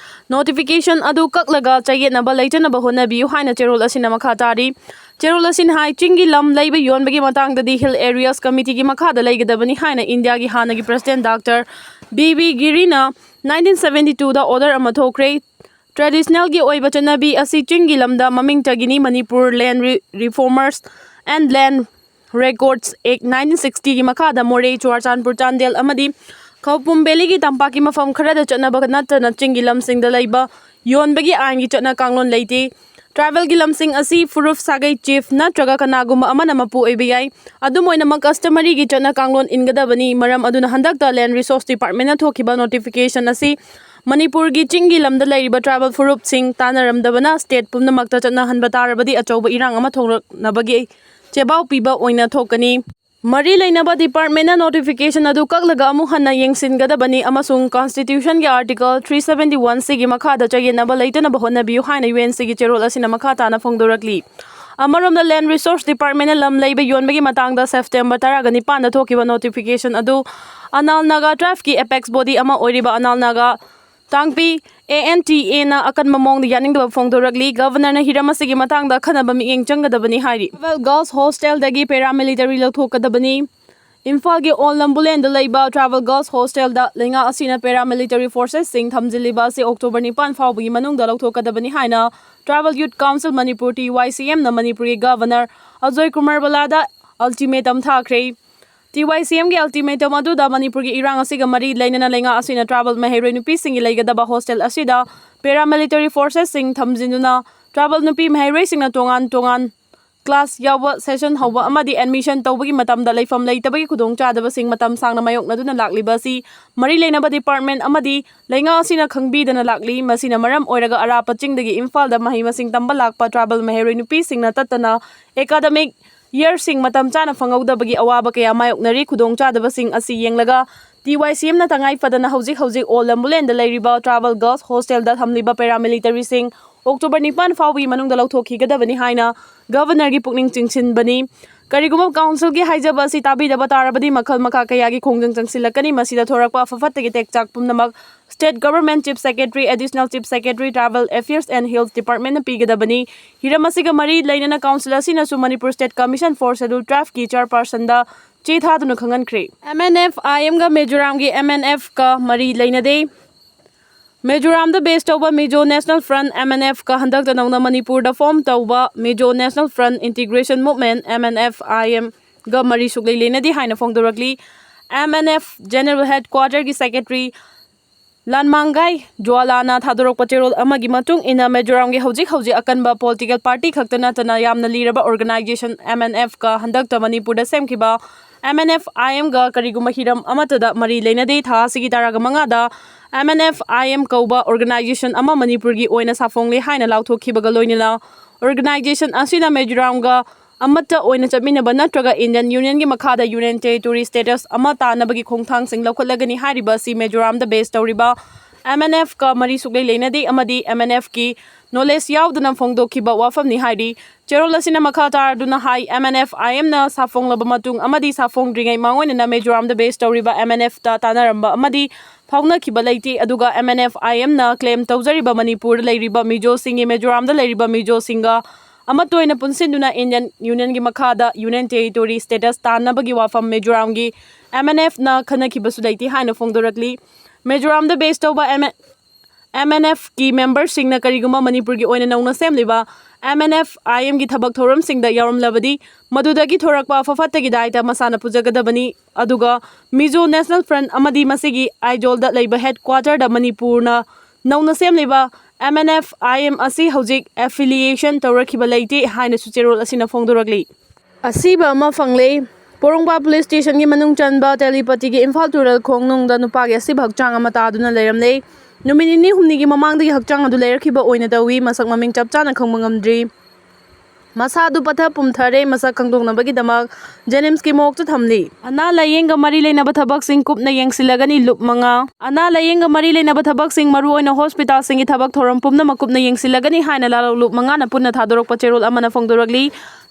Notification ꯑꯗꯨ ꯀꯛꯂꯒ ꯆꯌꯦꯠꯅꯕ ꯂꯩꯇꯅꯕ ꯍꯣꯠꯅꯕꯤꯌꯨ ꯍꯥꯏꯅ ꯆꯦꯔꯣꯜ ꯑꯁꯤꯅ ꯃꯈꯥ ꯇꯥꯔꯤ꯫ ꯆꯦꯔꯣꯜ ꯑꯁꯤꯅ ꯍꯥꯏ, ꯆꯤꯡꯒꯤ ꯂꯝ ꯂꯩꯕ ꯌꯣꯟꯕꯒꯤ ꯃꯇꯥꯡꯗꯗꯤ Hill Areas Committee ꯒꯤ ꯃꯈꯥꯗ ꯂꯩꯒꯗꯕꯅꯤ ꯍꯥꯏꯅ ꯏꯟꯗꯤꯌꯥꯒꯤ ꯍꯥꯟꯅꯒꯤ President Doctor B B ꯒꯤꯔꯤꯅ nineteen seventy two ꯗ order ꯑꯃ ꯊꯣꯛꯈ꯭ꯔꯦ꯫ Traditional ꯒꯤ ꯑꯣꯏꯕ ꯆꯠꯅꯕꯤ ꯑꯁꯤ ꯆꯤꯡꯒꯤ ꯂꯝꯗ ꯃꯃꯤꯡ ꯆꯒꯤꯅꯤ꯫ Manipur Land Re-, Reformers and Land Records Act nineteen sixty ꯒꯤ ꯃꯈꯥꯗ ꯃꯣꯔꯦ, ꯆꯨꯔꯥꯆꯥꯟꯄꯨꯔ, ꯆꯥꯟꯗꯦꯜ ꯑꯃꯗꯤ ꯈꯧꯄꯨꯝ Valley ꯒꯤ ꯇꯝꯄꯥꯛꯀꯤ ꯃꯐꯝ ꯈꯔꯗ ꯆꯠꯅꯕ ꯅꯠꯇꯅ ꯆꯤꯡꯒꯤ ꯂꯝꯁꯤꯡꯗ ꯂꯩꯕ ꯌꯣꯟꯕꯒꯤ ꯑꯥꯏꯟꯒꯤ ꯆꯠꯅ ꯀꯥꯡꯂꯣꯟ ꯂꯩꯇꯦ꯫ Tribal ꯒꯤ ꯂꯝꯁꯤꯡ ꯑꯁꯤ ꯐꯨꯔꯨꯞ ꯁꯥꯒꯩ chief ꯅꯠꯇ꯭ꯔꯒ ꯀꯅꯥꯒꯨꯝꯕ ꯑꯃꯅ ꯃꯄꯨ ꯑꯣꯏꯕ ꯌꯥꯏ꯫ ꯑꯗꯨꯝ ꯑꯣꯏꯅꯃꯛ, customary ꯒꯤ ꯆꯠꯅ ꯀꯥꯡꯂꯣꯟ ꯏꯟꯒꯗꯕꯅꯤ꯫ ꯃꯔꯝ ꯑꯗꯨꯅ ꯍꯟꯗꯛꯇ Land Resource Department ꯅ ꯊꯣꯛꯈꯤꯕ notification ꯑꯁꯤ ꯃꯅꯤꯄꯨꯔꯒꯤ ꯆꯤꯡꯒꯤ ꯂꯝꯗ ꯂꯩꯔꯤꯕ tribal ꯐꯨꯔꯨꯞꯁꯤꯡ ꯇꯥꯟꯅꯔꯝꯗꯕꯅ state ꯄꯨꯝꯅꯃꯛꯇ ꯆꯠꯅꯍꯟꯕ ꯇꯥꯔꯕꯗꯤ ꯑꯆꯧꯕ ꯏꯔꯥꯡ ꯑꯃ ꯊꯣꯛꯂꯛꯅꯕꯒꯤ ꯆꯦꯕꯥꯎ ꯄꯤꯕ ꯑꯣꯏꯅ ꯊꯣꯛꯀꯅꯤ꯫ ꯃꯔꯤ ꯂꯩꯅꯕ department ꯅ notification ꯑꯗꯨ ꯀꯛꯂꯒ ꯑꯃꯨꯛ ꯍꯟꯅ ꯌꯦꯡꯁꯤꯟꯒꯗꯕꯅꯤ ꯑꯃꯁꯨꯡ Constitution ꯒꯤ Article three seventy one C ꯒꯤ ꯃꯈꯥꯗ ꯆꯌꯦꯠꯅꯕ ꯂꯩꯇꯅꯕ ꯍꯣꯠꯅꯕꯤꯌꯨ ꯍꯥꯏꯅ U N C ꯒꯤ ꯆꯦꯔꯣꯜ ꯑꯁꯤꯅ ꯃꯈꯥ ꯇꯥꯅ ꯐꯣꯡꯗꯣꯔꯛꯂꯤ꯫ ꯑꯃꯔꯣꯝꯗ, Land Resource Department ꯅ ꯂꯝ ꯂꯩꯕ ꯌꯣꯟꯕꯒꯤ ꯃꯇꯥꯡꯗ September ꯇꯔꯥꯒ ꯅꯤꯄꯥꯟꯗ ꯊꯣꯛꯈꯤꯕ notification ꯑꯗꯨ Anal Naga Tribe ꯀꯤ apex body ꯑꯃ ꯑꯣꯏꯔꯤꯕ Anal Naga ꯇꯥꯡꯄꯤ A N T A ꯅ ꯑꯀꯟꯕ ꯃꯑꯣꯡꯗ ꯌꯥꯅꯤꯡꯗꯕ ꯐꯣꯡꯗꯣꯔꯛꯂꯤ꯫ Governor ꯅ ꯍꯤꯔꯝ ꯑꯁꯤꯒꯤ ꯃꯇꯥꯡꯗ ꯑꯈꯟꯅꯕ ꯃꯤꯠꯌꯦꯡ ꯆꯪꯒꯗꯕꯅꯤ ꯍꯥꯏꯔꯤ꯫ Tribal Girls Hostel ꯗꯒꯤ paramilitary ꯂꯧꯊꯣꯛꯀꯗꯕꯅꯤ꯫ ꯏꯝꯐꯥꯜꯒꯤ ꯑꯣꯜ ꯂꯝꯕꯨꯂꯦꯟꯗ ꯂꯩꯕ Tribal Girls Hostel ꯗ ꯂꯩꯉꯥꯛ ꯑꯁꯤꯅ paramilitary forces ꯁꯤꯡ ꯊꯝꯖꯤꯜꯂꯤꯕ ꯑꯁꯤ October ꯅꯤꯄꯥꯟ ꯐꯥꯎꯕꯒꯤ ꯃꯅꯨꯡꯗ ꯂꯧꯊꯣꯛꯀꯗꯕꯅꯤ ꯍꯥꯏꯅ Tribal Youth Council Manipur, T Y C M ꯅ ꯃꯅꯤꯄꯨꯔꯒꯤ Governor ꯑꯖꯣꯏ ꯀꯨꯃꯥꯔ ꯕꯂꯥꯗ ultimatum ꯊꯥꯈ꯭ꯔꯦ꯫ T Y C M ꯒꯤ ultimatum ꯑꯗꯨꯗ ꯃꯅꯤꯄꯨꯔꯒꯤ ꯏꯔꯥꯡ ꯑꯁꯤꯒ ꯃꯔꯤ ꯂꯩꯅꯅ ꯂꯩꯉꯥꯛ ꯑꯁꯤꯅ tribal ꯃꯍꯩꯔꯣꯏ ꯅꯨꯄꯤꯁꯤꯡꯒꯤ ꯂꯩꯒꯗꯕ hostel ꯑꯁꯤꯗ paramilitary forces ꯁꯤꯡ ꯊꯝꯖꯤꯟꯗꯨꯅ tribal ꯅꯨꯄꯤ ꯃꯍꯩꯔꯣꯏꯁꯤꯡꯅ ꯇꯣꯉꯥꯟ ꯇꯣꯉꯥꯟ class ꯌꯥꯎꯕ, session ꯍꯧꯕ ꯑꯃꯗꯤ admission ꯇꯧꯕꯒꯤ ꯃꯇꯝꯗ ꯂꯩꯐꯝ ꯂꯩꯇꯕꯒꯤ ꯈꯨꯗꯣꯡꯆꯥꯗꯕꯁꯤꯡ ꯃꯇꯝ ꯁꯥꯡꯅ ꯃꯥꯌꯣꯛꯅꯗꯨꯅ ꯂꯥꯛꯂꯤꯕ ꯑꯁꯤ ꯃꯔꯤ ꯂꯩꯅꯕ department ꯑꯃꯗꯤ ꯂꯩꯉꯥꯛ ꯑꯁꯤꯅ ꯈꯪꯕꯤꯗꯅ ꯂꯥꯛꯂꯤ꯫ ꯃꯁꯤꯅ ꯃꯔꯝ ꯑꯣꯏꯔꯒ ꯑꯔꯥꯞꯄ ꯆꯤꯡꯗꯒꯤ ꯏꯝꯐꯥꯜꯗ ꯃꯍꯩ ꯃꯁꯤꯡ ꯇꯝꯕ ꯂꯥꯛꯄ tribal ꯃꯍꯩꯔꯣꯏ ꯅꯨꯄꯤꯁꯤꯡꯅ ꯇꯠꯇꯅ academic yearꯁꯤꯡ ꯃꯇꯝ ꯆꯥꯅ ꯐꯪꯍꯧꯗꯕꯒꯤ ꯑꯋꯥꯕ ꯀꯌꯥ ꯃꯥꯌꯣꯛꯅꯔꯤ꯫ ꯈꯨꯗꯣꯡꯆꯥꯗꯕꯁꯤꯡ ꯑꯁꯤ ꯌꯦꯡꯂꯒ T Y C Mꯅ ꯇꯉꯥꯏ ꯐꯗꯅ ꯍꯧꯖꯤꯛ ꯍꯧꯖꯤꯛ ꯑꯣꯜ ꯂꯝꯕꯨꯂꯦꯟꯗ ꯂꯩꯔꯤꯕ tribal girls hostelꯗ ꯊꯝꯂꯤꯕ paramilitaryꯁꯤꯡ October ꯅꯤꯄꯥꯟ ꯐꯥꯎꯕꯒꯤ ꯃꯅꯨꯡꯗ ꯂꯧꯊꯣꯛꯈꯤꯒꯗꯕꯅꯤ ꯍꯥꯏꯅ Governorꯒꯤ ꯄꯨꯛꯅꯤꯡ ꯆꯤꯡꯁꯤꯟꯕꯅꯤ꯫ ꯀꯔꯤꯒꯨꯝꯕ councilꯒꯤ ꯍꯥꯏꯖꯕ ꯑꯁꯤ ꯇꯥꯕꯤꯗꯕ ꯇꯥꯔꯕꯗꯤ ꯃꯈꯜ ꯃꯈꯥ ꯀꯌꯥꯒꯤ ꯈꯣꯡꯖꯪ ꯆꯪꯁꯤꯜꯂꯛꯀꯅꯤ꯫ ꯃꯁꯤꯗ ꯊꯣꯔꯛꯄ ꯑꯐ ꯐꯠꯇꯒꯤ ꯇꯦꯛꯆꯥꯛ ꯄꯨꯝꯅꯃꯛ state government, chief secretary, additional chief secretary, tribal affairs and hills departmentꯅ ꯄꯤꯒꯗꯕꯅꯤ꯫ ꯍꯤꯔꯝ ꯑꯁꯤꯒ ꯃꯔꯤ ꯂꯩꯅꯅ council ꯑꯁꯤꯅꯁꯨ Manipur State Commission for Scheduled Tribeꯀꯤ chairpersonꯗ ꯆꯦ ꯊꯥꯗꯨꯅ ꯈꯪꯍꯟꯈ꯭ꯔꯦ꯫ M N F I Mꯒ ꯃꯤꯖꯣꯔꯥꯝꯒꯤ M N Fꯀ ꯃꯔꯤ ꯂꯩꯅꯗꯦ꯫ ꯃꯤꯖꯣꯔꯥꯝꯗ base ꯇꯧꯕ Mizo National Front, M N Fꯀ ꯍꯟꯗꯛꯇ ꯅꯧꯅ ꯃꯅꯤꯄꯨꯔꯗ form ꯇꯧꯕ Mizo National Front Integration Movement, M N F I Mꯒ ꯃꯔꯤ ꯁꯨꯛꯂꯩ ꯂꯩꯅꯗꯦ ꯍꯥꯏꯅ ꯐꯣꯡꯗꯣꯔꯛꯂꯤ꯫ M N F General Headquarterꯒꯤ secretary ꯂꯥꯟꯃꯥꯡꯒꯥꯏ ꯖ꯭ꯋꯥꯂꯥꯅ ꯊꯥꯗꯣꯔꯛꯄ ꯆꯦꯔꯣꯜ ꯑꯃꯒꯤ ꯃꯇꯨꯡ ꯏꯟꯅ, ꯃꯤꯖꯣꯔꯥꯝꯒꯤ ꯍꯧꯖꯤꯛ ꯍꯧꯖꯤꯛ ꯑꯀꯟꯕ political party ꯈꯛꯇ ꯅꯠꯇꯅ ꯌꯥꯝꯅ ꯂꯤꯔꯕ organization M N Fꯀ ꯍꯟꯗꯛꯇ ꯃꯅꯤꯄꯨꯔꯗ ꯁꯦꯝꯈꯤꯕ M N F I Mꯒ ꯀꯔꯤꯒꯨꯝꯕ ꯍꯤꯔꯝ ꯑꯃꯠꯇꯗ ꯃꯔꯤ ꯂꯩꯅꯗꯦ꯫ ꯊꯥ ꯑꯁꯤꯒꯤ ꯇꯔꯥꯒ ꯃꯉꯥꯗ M N F I M ꯀꯧꯕ organization ꯑꯃ ꯃꯅꯤꯄꯨꯔꯒꯤ ꯑꯣꯏꯅ ꯁꯥꯐꯣꯡꯂꯦ ꯍꯥꯏꯅ ꯂꯥꯎꯊꯣꯛꯈꯤꯕꯒ ꯂꯣꯏꯅꯅ, organization ꯑꯁꯤꯅ ꯃꯤꯖꯣꯔꯥꯝꯒ ꯑꯃꯠꯇ ꯑꯣꯏꯅ ꯆꯠꯃꯤꯟꯅꯕ ꯅꯠꯇ꯭ꯔꯒ Indian Unionꯒꯤ ꯃꯈꯥꯗ Union Territory status ꯑꯃ ꯇꯥꯟꯅꯕꯒꯤ ꯈꯣꯡꯊꯥꯡꯁꯤꯡ ꯂꯧꯈꯠꯂꯒꯅꯤ꯫ ꯍꯥꯏꯔꯤꯕ ꯑꯁꯤ ꯃꯤꯖꯣꯔꯥꯝꯗ base ꯇꯧꯔꯤꯕ M N Fꯀ ꯃꯔꯤ ꯁꯨꯛꯂꯩ ꯂꯩꯅꯗꯦ ꯑꯃꯗꯤ M N Fꯀꯤ knowledge ꯌꯥꯎꯗꯅ ꯐꯣꯡꯗꯣꯛꯈꯤꯕ ꯋꯥꯐꯝꯅꯤ ꯍꯥꯏꯔꯤ꯫ ꯆꯦꯔꯣꯜ ꯑꯁꯤꯅ ꯃꯈꯥ ꯇꯥꯔꯗꯨꯅ ꯍꯥꯏ, M N F I Mꯅ ꯁꯥꯐꯣꯡꯂꯕ ꯃꯇꯨꯡ ꯑꯃꯗꯤ ꯁꯥꯐꯣꯡꯗ꯭ꯔꯤꯉꯩ ꯃꯥꯡꯑꯣꯏꯅꯅ ꯃꯤꯖꯣꯔꯥꯝꯗ base ꯇꯧꯔꯤꯕ M N Fꯇ ꯇꯥꯟꯅꯔꯝꯕ ꯑꯃꯗꯤ ꯐꯥꯎꯅꯈꯤꯕ ꯂꯩꯇꯦ꯫ ꯑꯗꯨꯒ M N F I Mꯅ claim ꯇꯧꯖꯔꯤꯕ ꯃꯅꯤꯄꯨꯔꯗ ꯂꯩꯔꯤꯕ ꯃꯤꯖꯣꯁꯤꯡꯒꯤ ꯃꯤꯖꯣꯔꯥꯝꯗ ꯂꯩꯔꯤꯕ ꯃꯤꯖꯣꯁꯤꯡꯒ ꯑꯃꯠꯇ ꯑꯣꯏꯅ ꯄꯨꯟꯁꯤꯟꯗꯨꯅ Indian Unionꯒꯤ ꯃꯈꯥꯗ Union Territory status ꯇꯥꯟꯅꯕꯒꯤ ꯋꯥꯐꯝ ꯃꯤꯖꯣꯔꯥꯝꯒꯤ M N Fꯅ ꯈꯟꯅꯈꯤꯕꯁꯨ ꯂꯩꯇꯦ ꯍꯥꯏꯅ ꯐꯣꯡꯗꯣꯔꯛꯂꯤ꯫ ꯃꯤꯖꯣꯔꯥꯝꯗ base ꯇꯧꯕ M-, M N Fꯀꯤ memberꯁꯤꯡꯅ ꯀꯔꯤꯒꯨꯝꯕ ꯃꯅꯤꯄꯨꯔꯒꯤ ꯑꯣꯏꯅ ꯅꯧꯅ ꯁꯦꯝꯂꯤꯕ M N F I Mꯒꯤ ꯊꯕꯛ ꯊꯧꯔꯝꯁꯤꯡꯗ ꯌꯥꯎꯔꯝꯂꯕꯗꯤ, ꯃꯗꯨꯗꯒꯤ ꯊꯣꯔꯛꯄ ꯑꯐ ꯐꯠꯇꯒꯤ ꯗꯥꯏꯇ ꯃꯁꯥꯅ ꯄꯨꯖꯒꯗꯕꯅꯤ꯫ ꯑꯗꯨꯒ Mizo National Front ꯑꯃꯗꯤ ꯃꯁꯤꯒꯤ ꯑꯥꯏꯖꯣꯜꯗ ꯂꯩꯕ headquarterꯗ ꯃꯅꯤꯄꯨꯔꯅ ꯅꯧꯅ ꯁꯦꯝꯂꯤꯕ M N F I M ꯑꯁꯤ ꯍꯧꯖꯤꯛ affiliation ꯇꯧꯔꯛꯈꯤꯕ ꯂꯩꯇꯦ ꯍꯥꯏꯅꯁꯨ ꯆꯦꯔꯣꯜ ꯑꯁꯤꯅ ꯐꯣꯡꯗꯣꯔꯛꯂꯤ꯫ ꯑꯁꯤꯕ ꯑꯃ ꯐꯪꯂꯦ꯫ ꯄꯣꯔꯣꯝꯄꯥꯠ ꯄꯨꯂꯤꯁ ꯁ꯭ꯇꯦꯁꯟꯒꯤ ꯃꯅꯨꯡ ꯆꯟꯕ ꯇꯦꯂꯤꯄꯇꯤꯒꯤ ꯏꯝꯐꯥꯜ ꯇꯨꯔꯦꯜ ꯈꯣꯡꯅꯨꯡꯗ ꯅꯨꯄꯥꯒꯤ ꯑꯁꯤꯕ ꯍꯛꯆꯥꯡ ꯑꯃ ꯇꯥꯗꯨꯅ ꯂꯩꯔꯝꯂꯦ꯫ ꯅꯨꯃꯤꯠ ꯅꯤꯅꯤ ꯍꯨꯝꯅꯤꯒꯤ ꯃꯃꯥꯡꯗꯒꯤ ꯍꯛꯆꯥꯡ ꯑꯗꯨ ꯂꯩꯔꯛꯈꯤꯕ ꯑꯣꯏꯅ ꯇꯧꯏ꯫ ꯃꯁꯛ ꯃꯃꯤꯡ ꯆꯞ ꯆꯥꯅ ꯈꯪꯕ ꯉꯝꯗ꯭ꯔꯤ꯫ ꯃꯁꯥꯗꯨ ꯄꯠꯊ ꯄꯨꯝꯊꯔꯦ꯫ ꯃꯁꯛ ꯈꯪꯗꯣꯛꯅꯕꯒꯤꯗꯃꯛ ꯖꯦꯅꯤꯝꯁꯀꯤ ꯃꯣꯔꯒꯇ ꯊꯝꯂꯤ꯫ ꯑꯅꯥ ꯂꯥꯌꯦꯡꯒ ꯃꯔꯤ ꯂꯩꯅꯕ ꯊꯕꯛꯁꯤꯡ ꯀꯨꯞꯅ ꯌꯦꯡꯁꯤꯜꯂꯒꯅꯤ꯫ ꯂꯨꯞ ꯃꯉꯥ꯫ ꯑꯅꯥ ꯂꯥꯌꯦꯡꯒ ꯃꯔꯤ ꯂꯩꯅꯕ ꯊꯕꯛꯁꯤꯡ, ꯃꯔꯨꯑꯣꯏꯅ ꯍꯣꯁꯄꯤꯇꯥꯜꯁꯤꯡꯒꯤ ꯊꯕꯛ ꯊꯧꯔꯝ ꯄꯨꯝꯅꯃꯛ ꯀꯨꯞꯅ ꯌꯦꯡꯁꯤꯜꯂꯒꯅꯤ ꯍꯥꯏꯅ ꯂꯥꯂꯣꯡ ꯂꯨꯞ ꯃꯉꯥꯅ ꯄꯨꯟꯅ ꯊꯥꯗꯣꯔꯛꯄ ꯆꯦꯔꯣꯜ ꯑꯃꯅ ꯐꯣꯡꯗꯣꯔꯛꯂꯤ꯫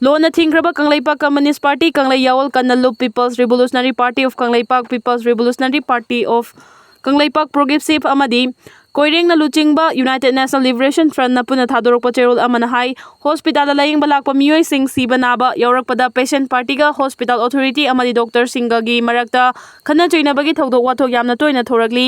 ꯂꯣꯟꯅ ꯊꯤꯡꯈ꯭ꯔꯕ ꯀꯪꯂꯩꯄꯥꯛ ꯀꯝꯃ꯭ꯌꯨꯅꯤꯁ꯭ꯠ ꯄꯥꯔꯇꯤ, ꯀꯪꯂꯩ ꯌꯥꯑꯣꯜ ꯀꯟꯅ ꯂꯨꯞ, People's Revolutionary Party of Kangleipak, People's Revolutionary Party of Kangleipak, progressive ꯑꯃꯗꯤ ꯀꯣꯏꯔꯦꯡꯅ ꯂꯨꯆꯤꯡꯕ United National Liberation Frontꯅ ꯄꯨꯟꯅ ꯊꯥꯗꯣꯔꯛꯄ ꯆꯦꯔꯣꯜ ꯑꯃꯅ ꯍꯥꯏ, ꯍꯣꯁꯄꯤꯇꯥꯜꯗ ꯂꯥꯌꯦꯡꯕ ꯂꯥꯛꯄ ꯃꯤꯑꯣꯏꯁꯤꯡ ꯁꯤꯕ ꯅꯥꯕ ꯌꯥꯎꯔꯛꯄꯗ ꯄꯦꯁꯦꯟꯠ ꯄꯥꯔꯇꯤꯒ ꯍꯣꯁꯄꯤꯇꯥꯜ ꯑꯣꯊꯣꯔꯤꯇꯤ ꯑꯃꯗꯤ ꯗꯣꯛꯇꯔꯁꯤꯡꯒꯒꯤ ꯃꯔꯛꯇ ꯈꯠꯅ ꯆꯩꯅꯕꯒꯤ ꯊꯧꯗꯣꯛ ꯋꯥꯊꯣꯛ ꯌꯥꯝꯅ ꯇꯣꯏꯅ ꯊꯣꯔꯛꯂꯤ꯫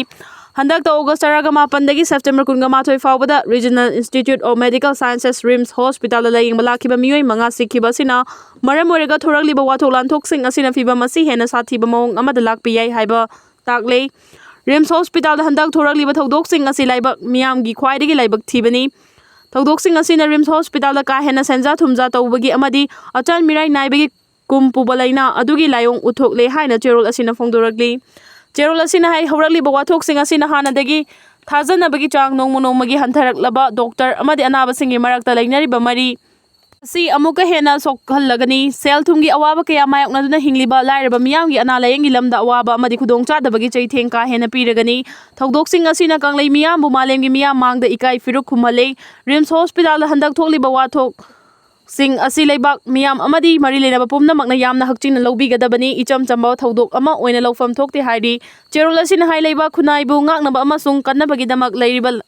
ꯍꯟꯗꯛꯇ ꯑꯣꯒꯁ꯭ꯠ ꯇꯔꯥꯃꯥꯄꯟꯗꯒꯤ ꯁꯦꯞꯇꯦꯝꯕꯔ ꯀꯨꯟꯃꯉꯥ ꯐꯥꯎꯕꯗ Regional Institute of Medical Sciences, RIMS ꯍꯣꯁꯄꯤꯇꯥꯜꯗ ꯂꯥꯌꯦꯡꯕ ꯂꯥꯛꯈꯤꯕ ꯃꯤꯑꯣꯏ ꯃꯉꯥ ꯁꯤꯈꯤꯕ ꯑꯁꯤꯅ ꯃꯔꯝ ꯑꯣꯏꯔꯒ ꯊꯣꯔꯛꯂꯤꯕ ꯋꯥꯊꯣꯛ ꯂꯥꯟꯊꯣꯛꯁꯤꯡ ꯑꯁꯤꯅ ꯐꯤꯚꯝ ꯑꯁꯤ ꯍꯦꯟꯅ ꯁꯥꯊꯤꯕ ꯃꯑꯣꯡ ꯑꯃꯗ ꯂꯥꯛꯄ ꯌꯥꯏ ꯍꯥꯏꯕ ꯇꯥꯛꯂꯦ꯫ RIMS ꯍꯣꯁꯄꯤꯇꯥꯜꯗ ꯍꯟꯗꯛ ꯊꯣꯔꯛꯂꯤꯕ ꯊꯧꯗꯣꯛꯁꯤꯡ ꯑꯁꯤ ꯂꯥꯏꯕꯛ ꯃꯤꯌꯥꯝꯒꯤ ꯈ꯭ꯋꯥꯏꯗꯒꯤ ꯂꯥꯏꯕꯛ ꯊꯤꯕꯅꯤ꯫ ꯊꯧꯗꯣꯛꯁꯤꯡ ꯑꯁꯤꯅ RIMS ꯍꯣꯁꯄꯤꯇꯥꯜꯗ ꯀꯥ ꯍꯦꯟꯅ ꯁꯦꯟꯖꯥ ꯊꯨꯝꯖꯥ ꯇꯧꯕꯒꯤ ꯑꯃꯗꯤ ꯑꯆꯥꯟ ꯃꯤꯔꯥꯏ ꯅꯥꯏꯕꯒꯤ ꯀꯨꯝ ꯄꯨꯕ ꯂꯥꯏꯅꯥ ꯑꯗꯨꯒꯤ ꯂꯥꯏꯑꯣꯡ ꯎꯠꯊꯣꯛꯂꯦ ꯍꯥꯏꯅ ꯆꯦꯔꯣꯜ ꯑꯁꯤꯅ ꯐꯣꯡꯗꯣꯔꯛꯂꯤ꯫ ꯆꯦꯔꯣꯜ ꯑꯁꯤꯅ ꯍꯥꯏ, ꯍꯧꯔꯛꯂꯤꯕ ꯋꯥꯊꯣꯛꯁꯤꯡ ꯑꯁꯤꯅ ꯍꯥꯟꯅꯗꯒꯤ ꯊꯥꯖꯅꯕꯒꯤ ꯆꯥꯡ ꯅꯣꯡꯃ ꯅꯣꯡꯃꯒꯤ ꯍꯟꯊꯔꯛꯂꯕ ꯗꯣꯛꯇꯔ ꯑꯃꯗꯤ ꯑꯅꯥꯕꯁꯤꯡꯒꯤ ꯃꯔꯛꯇ ꯂꯩꯅꯔꯤꯕ ꯃꯔꯤ ꯑꯁꯤ ꯑꯃꯨꯛꯀ ꯍꯦꯟꯅ ꯁꯣꯛꯍꯜꯂꯒꯅꯤ꯫ ꯁꯦꯜ ꯊꯨꯝꯒꯤ ꯑꯋꯥꯕ ꯀꯌꯥ ꯃꯥꯌꯣꯛꯅꯗꯨꯅ ꯍꯤꯡꯂꯤꯕ ꯂꯥꯏꯔꯕ ꯃꯤꯌꯥꯝꯒꯤ ꯑꯅꯥ ꯂꯥꯌꯦꯡꯒꯤ ꯂꯝꯗ ꯑꯋꯥꯕ ꯑꯃꯗꯤ ꯈꯨꯗꯣꯡꯆꯥꯗꯕꯒꯤ ꯆꯩꯊꯦꯡ ꯀꯥ ꯍꯦꯟꯅ ꯄꯤꯔꯒꯅꯤ꯫ ꯊꯧꯗꯣꯛꯁꯤꯡ ꯑꯁꯤꯅ ꯀꯪꯂꯩ ꯃꯤꯌꯥꯝꯕꯨ ꯃꯥꯂꯦꯝꯒꯤ ꯃꯤꯌꯥꯝ ꯃꯥꯡꯗ ꯏꯀꯥꯏ ꯐꯤꯔꯨꯛ ꯈꯨꯝꯍꯜꯂꯦ꯫ RIMS ꯍꯣꯁꯄꯤꯇꯥꯜꯗ ꯍꯟꯗꯛ ꯊꯣꯛꯂꯤꯕ ꯋꯥꯊꯣꯛ ꯁꯤꯡ ꯑꯁꯤ ꯂꯩꯕꯥꯛ ꯃꯤꯌꯥꯝ ꯑꯃꯗꯤ ꯃꯔꯤ ꯂꯩꯅꯕ ꯄꯨꯝꯅꯃꯛꯅ ꯌꯥꯝꯅ ꯍꯛꯆꯤꯟꯅ ꯂꯧꯕꯤꯒꯗꯕꯅꯤ꯫ ꯏꯆꯝ ꯆꯝꯕ ꯊꯧꯗꯣꯛ ꯑꯃ ꯑꯣꯏꯅ ꯂꯧꯐꯝ ꯊꯣꯛꯇꯦ ꯍꯥꯏꯔꯤ꯫ ꯆꯦꯔꯣꯜ ꯑꯁꯤꯅ ꯍꯥꯏ, ꯂꯩꯕꯥꯛ ꯈꯨꯟꯅꯥꯏꯕꯨ ꯉꯥꯛꯅꯕ ꯑꯃꯁꯨꯡ ꯀꯟꯅꯕꯒꯤꯗꯃꯛ ꯂꯩꯔꯤꯕ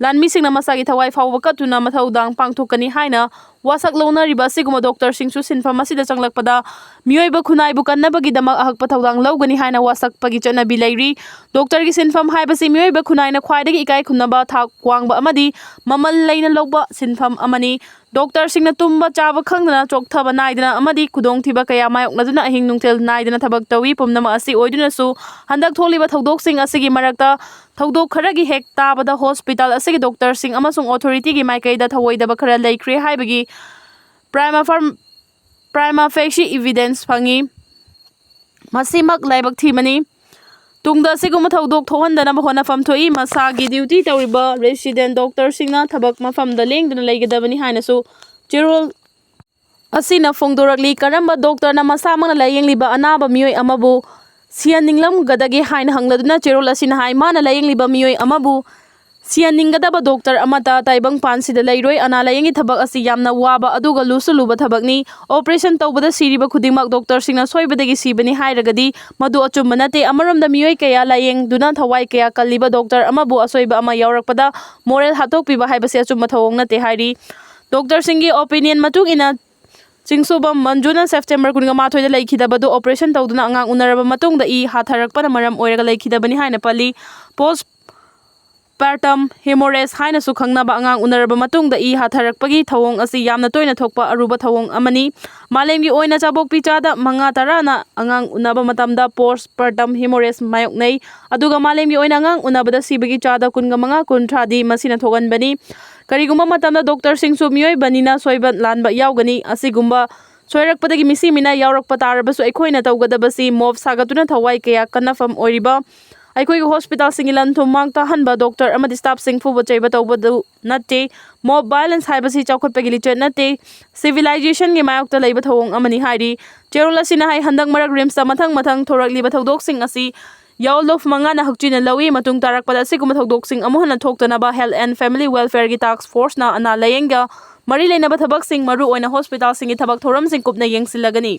ꯂꯥꯟꯃꯤꯁꯤꯡꯅ ꯃꯁꯥꯒꯤ ꯊꯋꯥꯏ ꯐꯥꯎꯕ ꯀꯠꯇꯨꯅ ꯃꯊꯧꯗꯥꯡ ꯄꯥꯡꯊꯣꯛꯀꯅꯤ ꯍꯥꯏꯅ ꯋꯥꯁꯛ ꯂꯧꯅꯔꯤꯕ ꯑꯁꯤꯒꯨꯝꯕ ꯗꯣꯛꯇꯔꯁꯤꯡꯁꯨ ꯁꯤꯟꯐꯝ ꯑꯁꯤꯗ ꯆꯪꯂꯛꯄꯗ ꯃꯤꯑꯣꯏꯕ ꯈꯨꯟꯅꯥꯏꯕꯨ ꯀꯟꯅꯕꯒꯤꯗꯃꯛ ꯑꯍꯛꯄ ꯊꯧꯗꯥꯡ ꯂꯧꯒꯅꯤ ꯍꯥꯏꯅ ꯋꯥꯁꯛꯄꯒꯤ ꯆꯠꯅꯕꯤ ꯂꯩꯔꯤ꯫ ꯗꯣꯛꯇꯔꯒꯤ ꯁꯤꯟꯐꯝ ꯍꯥꯏꯕꯁꯤ ꯃꯤꯑꯣꯏꯕ ꯈꯨꯟꯅꯥꯏꯅ ꯈ꯭ꯋꯥꯏꯗꯒꯤ ꯏꯀꯥꯏ ꯈꯨꯝꯅꯕ, ꯊꯥꯛ ꯋꯥꯡꯕ ꯑꯃꯗꯤ ꯃꯃꯜ ꯂꯩꯅ ꯂꯧꯕ ꯁꯤꯟꯐꯝ ꯑꯃꯅꯤ꯫ ꯗꯣꯛꯇꯔꯁꯤꯡꯅ ꯇꯨꯝꯕ ꯆꯥꯕ ꯈꯪꯗꯅ, ꯆꯣꯛꯊꯕ ꯅꯥꯏꯗꯅ ꯑꯃꯗꯤ ꯈꯨꯗꯣꯡꯊꯤꯕ ꯀꯌꯥ ꯃꯥꯌꯣꯛꯅꯗꯨꯅ ꯑꯍꯤꯡ ꯅꯨꯡꯊꯤꯜ ꯅꯥꯏꯗꯅ ꯊꯕꯛ ꯇꯧꯏ꯫ ꯄꯨꯝꯅꯃꯛ ꯑꯁꯤ ꯑꯣꯏꯗꯨꯅꯁꯨ ꯍꯟꯗꯛ ꯊꯣꯛꯂꯤꯕ ꯊꯧꯗꯣꯛꯁꯤꯡ ꯑꯁꯤꯒꯤ ꯃꯔꯛꯇ ꯊꯧꯗꯣꯛ ꯈꯔꯒꯤ ꯍꯦꯛ ꯇꯥꯕꯗ ꯍꯣꯁꯄꯤꯇꯥꯜ ꯑꯁꯤꯒꯤ ꯗꯣꯛꯇꯔꯁꯤꯡ ꯑꯃꯁꯨꯡ ꯑꯣꯊꯣꯔꯤꯇꯤꯒꯤ ꯃꯥꯏꯀꯩꯗ ꯊꯧꯑꯣꯏꯗꯕ ꯈꯔ ꯂꯩꯈ꯭ꯔꯦ ꯍꯥꯏꯕꯒꯤ ꯄ꯭ꯔꯥꯏꯃꯥ ꯐꯥꯔꯝ-, ꯄ꯭ꯔꯥꯏꯃꯥ ꯐꯦꯁꯤ ꯏꯚꯤꯗꯦꯟꯁ ꯐꯪꯉꯤ꯫ ꯃꯁꯤꯃꯛ ꯂꯥꯏꯕꯛ ꯊꯤꯕꯅꯤ꯫ ꯇꯨꯡꯗ ꯑꯁꯤꯒꯨꯝꯕ ꯊꯧꯗꯣꯛ ꯊꯣꯛꯍꯟꯗꯅꯕ ꯍꯣꯠꯅꯐꯝ ꯊꯣꯛꯏ꯫ ꯃꯁꯥꯒꯤ ꯗ꯭ꯌꯨꯇꯤ ꯇꯧꯔꯤꯕ ꯔꯦꯁꯤꯗꯦꯟ ꯗꯣꯛꯇꯔꯁꯤꯡꯅ ꯊꯕꯛ ꯃꯐꯝꯗ ꯂꯦꯡꯗꯅ ꯂꯩꯒꯗꯕꯅꯤ ꯍꯥꯏꯅꯁꯨ ꯆꯦꯔꯣꯜ ꯑꯁꯤꯅ ꯐꯣꯡꯗꯣꯔꯛꯂꯤ꯫ ꯀꯔꯝꯕ ꯗꯣꯛꯇꯔꯅ ꯃꯁꯥꯃꯛꯅ ꯂꯥꯌꯦꯡꯂꯤꯕ ꯑꯅꯥꯕ ꯃꯤꯑꯣꯏ ꯑꯃꯕꯨ ꯁꯤꯍꯟꯅꯤꯡꯂꯝꯒꯗꯒꯦ ꯍꯥꯏꯅ ꯍꯪꯂꯗꯨꯅ ꯆꯦꯔꯣꯜ ꯑꯁꯤꯅ ꯍꯥꯏ, ꯃꯥꯅ ꯂꯥꯌꯦꯡꯂꯤꯕ ꯃꯤꯑꯣꯏ ꯑꯃꯕꯨ ꯁꯤꯍꯟꯅꯤꯡꯒꯗꯕ ꯗꯣꯛꯇꯔ ꯑꯃꯠꯇ ꯇꯥꯏꯕꯪꯄꯥꯟꯁꯤꯗ ꯂꯩꯔꯣꯏ꯫ ꯑꯅꯥ ꯂꯥꯌꯦꯡꯒꯤ ꯊꯕꯛ ꯑꯁꯤ ꯌꯥꯝꯅ ꯋꯥꯕ ꯑꯗꯨꯒ ꯂꯨꯁꯨ ꯂꯨꯕ ꯊꯕꯛꯅꯤ꯫ ꯑꯣꯄꯔꯦꯁꯟ ꯇꯧꯕꯗ ꯁꯤꯔꯤꯕ ꯈꯨꯗꯤꯡꯃꯛ ꯗꯣꯛꯇꯔꯁꯤꯡꯅ ꯁꯣꯏꯕꯗꯒꯤ ꯁꯤꯕꯅꯤ ꯍꯥꯏꯔꯒꯗꯤ ꯃꯗꯨ ꯑꯆꯨꯝꯕ ꯅꯠꯇꯦ꯫ ꯑꯃꯔꯣꯝꯗ ꯃꯤꯑꯣꯏ ꯀꯌꯥ ꯂꯥꯌꯦꯡꯗꯨꯅ ꯊꯋꯥꯏ ꯀꯌꯥ ꯀꯜꯂꯤꯕ ꯗꯣꯛꯇꯔ ꯑꯃꯕꯨ ꯑꯁꯣꯏꯕ ꯑꯃ ꯌꯥꯎꯔꯛꯄꯗ ꯃꯣꯔꯦꯜ ꯍꯥꯠꯇꯣꯛꯄꯤꯕ ꯍꯥꯏꯕꯁꯤ ꯑꯆꯨꯝꯕ ꯊꯧꯑꯣꯡ ꯅꯠꯇꯦ ꯍꯥꯏꯔꯤ꯫ ꯗꯣꯛꯇꯔꯁꯤꯡꯒꯤ ꯑꯣꯄꯤꯅꯤꯌꯟ ꯃꯇꯨꯡ ꯏꯟꯅ ꯆꯤꯡꯁꯨꯕꯝ ꯃꯟꯖꯨꯅ ꯁꯦꯞꯇꯦꯝꯕꯔ ꯀꯨꯟꯃꯥꯊꯣꯏꯗ ꯂꯩꯈꯤꯗꯕꯗꯨ ꯑꯣꯄꯔꯦꯁꯟ ꯇꯧꯗꯨꯅ ꯑꯉꯥꯡ ꯎꯅꯔꯕ ꯃꯇꯨꯡꯗ ꯏ ꯍꯥꯊꯔꯛꯄꯅ ꯃꯔꯝ ꯑꯣꯏꯔꯒ ꯂꯩꯈꯤꯗꯕꯅꯤ ꯍꯥꯏꯅ ꯄꯜꯂꯤ꯫ ꯄꯣꯁ ꯄꯥꯔꯇꯝ ꯍꯦꯃꯣꯔꯦꯖ ꯍꯥꯏꯅꯁꯨ ꯈꯪꯅꯕ ꯑꯉꯥꯡ ꯎꯅꯔꯕ ꯃꯇꯨꯡꯗ ꯏ ꯍꯥꯊꯔꯛꯄꯒꯤ ꯊꯧꯑꯣꯡ ꯑꯁꯤ ꯌꯥꯝꯅ ꯇꯣꯏꯅ ꯊꯣꯛꯄ ꯑꯔꯨꯕ ꯊꯧꯑꯣꯡ ꯑꯃꯅꯤ꯫ ꯃꯥꯂꯦꯝꯒꯤ ꯑꯣꯏꯅ ꯆꯥꯕꯣꯛꯄꯤ ꯆꯥꯗ ꯃꯉꯥ ꯇꯔꯥꯅ ꯑꯉꯥꯡ ꯎꯅꯕ ꯃꯇꯝꯗ ꯄꯣꯁ ꯄꯥꯔꯇꯝ ꯍꯦꯃꯣꯔꯦꯖ ꯃꯥꯌꯣꯛꯅꯩ, ꯑꯗꯨꯒ ꯃꯥꯂꯦꯝꯒꯤ ꯑꯣꯏꯅ ꯑꯉꯥꯡ ꯎꯅꯕꯗ ꯁꯤꯕꯒꯤ ꯆꯥꯗ ꯀꯨꯟꯒ ꯃꯉꯥ ꯀꯨꯟꯊ꯭ꯔꯥꯗꯤ ꯃꯁꯤꯅ ꯊꯣꯛꯍꯟꯕꯅꯤ꯫ ꯀꯔꯤꯒꯨꯝꯕ ꯃꯇꯝꯗ ꯗꯣꯛꯇꯔꯁꯤꯡꯁꯨ ꯃꯤꯑꯣꯏꯕꯅꯤꯅ ꯁꯣꯏꯕ ꯂꯥꯟꯕ ꯌꯥꯎꯒꯅꯤ꯫ ꯑꯁꯤꯒꯨꯝꯕ ꯁꯣꯏꯔꯛꯄꯗꯒꯤ ꯃꯤꯁꯤ ꯃꯤꯅꯥ ꯌꯥꯎꯔꯛꯄ ꯇꯥꯔꯕꯁꯨ ꯑꯩꯈꯣꯏꯅ ꯇꯧꯒꯗꯕꯁꯤ ꯃꯣꯞ ꯁꯥꯒꯠꯇꯨꯅ ꯊꯋꯥꯏ ꯀꯌꯥ ꯀꯟꯅꯐꯝ ꯑꯣꯏꯔꯤꯕ ꯑꯩꯈꯣꯏꯒꯤ ꯍꯣꯁꯄꯤꯇꯥꯜꯁꯤꯡꯒꯤ ꯂꯟ ꯊꯨꯝ ꯃꯥꯡ ꯇꯥꯍꯟꯕ, ꯗꯣꯛꯇꯔ ꯑꯃꯗꯤ ꯁ꯭ꯇꯥꯐꯁꯤꯡ ꯐꯨꯕ ꯆꯩꯕ ꯇꯧꯕꯗꯨ ꯅꯠꯇꯦ꯫ ꯃꯣꯞ ꯚꯥꯏꯂꯦꯟꯁ ꯍꯥꯏꯕꯁꯤ ꯆꯥꯎꯈꯠꯄꯒꯤ ꯂꯤꯆꯠ ꯅꯠꯇꯦ, ꯁꯤꯚꯤꯂꯥꯏꯖꯦꯁꯟꯒꯤ ꯃꯥꯌꯣꯛꯇ ꯂꯩꯕ ꯊꯧꯑꯣꯡ ꯑꯃꯅꯤ ꯍꯥꯏꯔꯤ꯫ ꯆꯦꯔꯣꯜ ꯑꯁꯤꯅ ꯍꯥꯏ, ꯍꯟꯗꯛ ꯃꯔꯛ ꯔꯤꯝꯁꯇ ꯃꯊꯪ ꯃꯊꯪ ꯊꯣꯔꯛꯂꯤꯕ ꯊꯧꯗꯣꯛꯁꯤꯡ ꯑꯁꯤ ꯌꯥꯑꯣꯂꯣꯐ ꯃꯉꯥꯅ ꯍꯛꯆꯤꯟꯅ ꯂꯧꯏ꯫ ꯃꯇꯨꯡ ꯇꯥꯔꯛꯄꯗ ꯑꯁꯤꯒꯨꯝꯕ ꯊꯧꯗꯣꯛꯁꯤꯡ ꯑꯃꯨꯛ ꯍꯟꯅ ꯊꯣꯛꯇꯅꯕ ꯍꯦꯜꯊ ꯑꯦꯟꯗ ꯐꯦꯃꯤꯂꯤ ꯋꯦꯜꯐꯦꯌꯔꯒꯤ ꯇꯥꯛꯁ ꯐꯣꯔꯁꯅ ꯑꯅꯥ ꯂꯥꯌꯦꯡꯒ ꯃꯔꯤ ꯂꯩꯅꯕ ꯊꯕꯛꯁꯤꯡ, ꯃꯔꯨꯑꯣꯏꯅ ꯍꯣꯁꯄꯤꯇꯥꯜꯁꯤꯡꯒꯤ ꯊꯕꯛ ꯊꯧꯔꯝꯁꯤꯡ ꯀꯨꯞꯅ ꯌꯦꯡꯁꯤꯜꯂꯒꯅꯤ꯫